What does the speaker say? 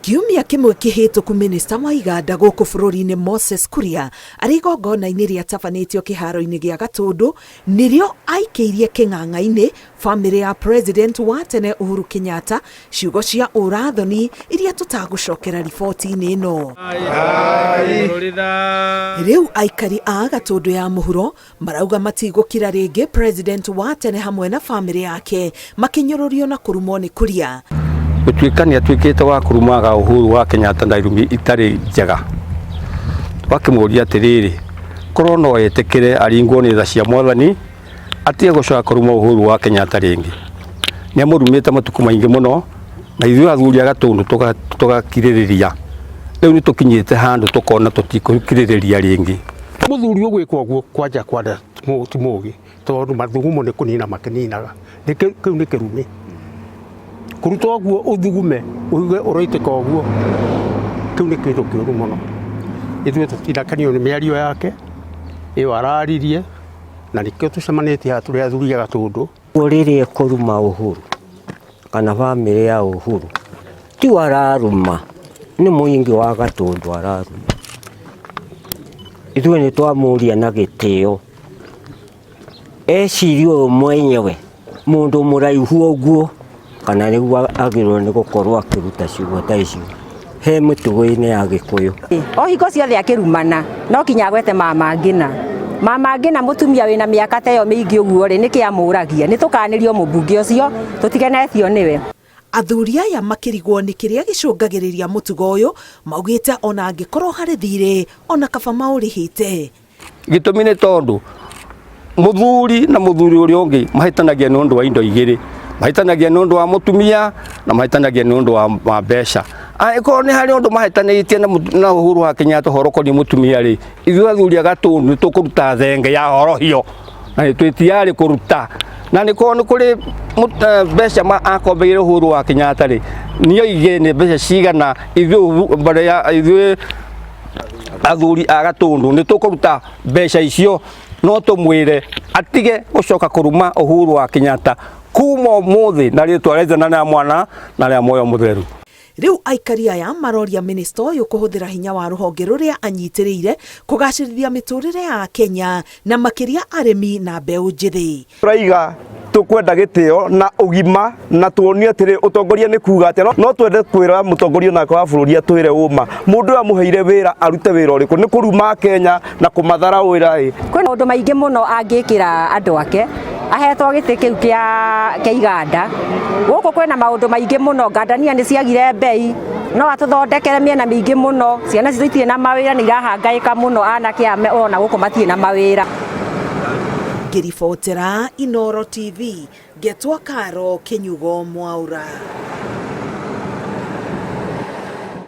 Kiumia kĩmwe kĩhĩtũku minista wa iganda gũkũ bũrũri-inĩ Moses Kuria arĩ igongona-inĩ rĩatabanĩtio kĩharo-inĩ gĩa Gatũndũ nĩrĩo aikĩirie kĩng'ang'a-inĩ bamĩrĩ ya president wa tene Uhuru Kenyatta ciugo cia ũrathoni iria tũtagũcokera riboti-inĩ ĩno. Rĩu aikari a Gatũndũ ya mũhuro Marauga matigũkira rĩngĩ president wa tene hamwe na famĩlĩ yake makĩnyũrũrio na kũrumwo nĩ Kuria. Gũtuĩka nĩ atuĩkĩte wa kũrumaga Uhuru wa Kenyatta na irumi itarĩ njega. Twakĩmũria atĩrĩrĩ, korwo no etĩkĩre aringwo nĩ tha cia mwathani atige gũcoka kũruma Uhuru wa Kenyatta rĩngĩ. Nĩ amũrumĩte matukũ maingĩ mũno na ithuĩ athuri a Gatũndũ tũgakirĩrĩria. Rĩu nĩ tũkinyĩte handũ tũkona tũtikũkirĩrĩria rĩngĩ. Mũthuri ũgwĩka ũguo kwanja kwanja ti mũgĩ tondũ mathugumo nĩ kũnina makĩninaga. Kĩu nĩ kĩrumi. Kũruta ũguo ũthugume ũigue ũraitĩka ũguo, kĩu nĩ kĩndũ kĩũru mũno. Ithuĩ tũtinakenio nĩ mĩario yake ĩyo araririe na nĩkĩo tũcemanĩtie haha tũrĩ athuri a Gatũndũ. Rĩrĩa ekũruma Uhuru kana bamĩrĩ ya Uhuru tiwe araruma nĩ mũingĩ wa Gatũndũ araruma. Ithuĩ nĩ twamũria na gĩtĩo ecirie ũyũ mwenyewe mũndũ mũraihu ũguo kana nĩguo agĩrĩirwo nĩ gũkorwo akĩruta ciugo ta icio he mĩtugo-inĩ ya Gĩkũyũ. O hingo ciothe akĩrumana no kinya agwete mama Ngina. Mama Ngina mũtumia wĩna mĩaka ta ĩyo mĩingĩ ũguo rĩ, nĩkĩ amũragia? Nĩ tũkanĩrio mũmbunge ũcio tũtigenetio nĩwe. Athuri aya makĩrigwo nĩ kĩrĩa gĩcũngagĩrĩria mũtugo ũyũ, maugĩte ona angĩkorwo harĩ thirĩ ona kaba maũrĩhĩte. Gĩtũmi nĩ tondũ mũthuri na mũthuri ũrĩa ũngĩ mahĩtanagia nĩ ũndũ wa indo igĩrĩ, mahĩtanagia nĩ ũndũ wa mũtumia na mahĩtanagia nĩ ũndũ wa mbeca. Angĩkorwo nĩ harĩ ũndũ mahĩtanĩtie na Uhuru wa Kenyatta ũhoro ũkoniĩ mũtumia rĩ, ithuĩ athuri a Gatũndũ nĩ tũkũruta thenge ya horohio na nĩ twĩ tayari kũruta. Na nĩ korwo nĩ kũrĩ mbeca akombeire Uhuru wa Kenyatta rĩ, nĩ oige nĩ mbeca cigana ithuĩ athuri a Gatũndũ nĩ tũkũruta mbeca icio no tũmwĩre atige gũcoka kũruma Uhuru wa Kenyatta kuma ũmũthĩ na rĩtwa rĩa Ithe na rĩa Mwana na rĩa Muoyo Mũtheru. Rĩu aikari aya maroria minista ũyũ kũhũthĩra hinya wa rũhonge rũrĩa anyitĩrĩire kũgacĩrithia mĩtũrĩre ya Akenya na makĩria arĩmi na mbeũ njĩthĩ. Tũraiga tũkwenda gĩtĩo na ũgima na tuonio atĩrĩ ũtongoria nĩ kuga atĩa. No twende kwĩra mũtongoria onake wa bũrũri atwĩre ũma, mũndũ ũyũ amũheire wĩra arute wĩra ũrĩkũ? Nĩ kũruma Kenya na kũmathara wĩra ĩ? Kwĩ maũndũ maingĩ mũno angĩkĩra andũ ake ahetwo gĩtĩ kĩu kĩa iganda. Gũkũ kwĩna maũndũ maingĩ mũno, ngandania nĩ ciagire mbei, no atũthondekere mĩena mĩingĩ mũno, ciana citũ itirĩ na mawĩra nĩ irahangaĩka mũno, anake aya ũrona gũkũ matirĩ na mawĩra. Ngĩribotera Inooro TV, ngetwo Karo Kĩnyugo Mwaura.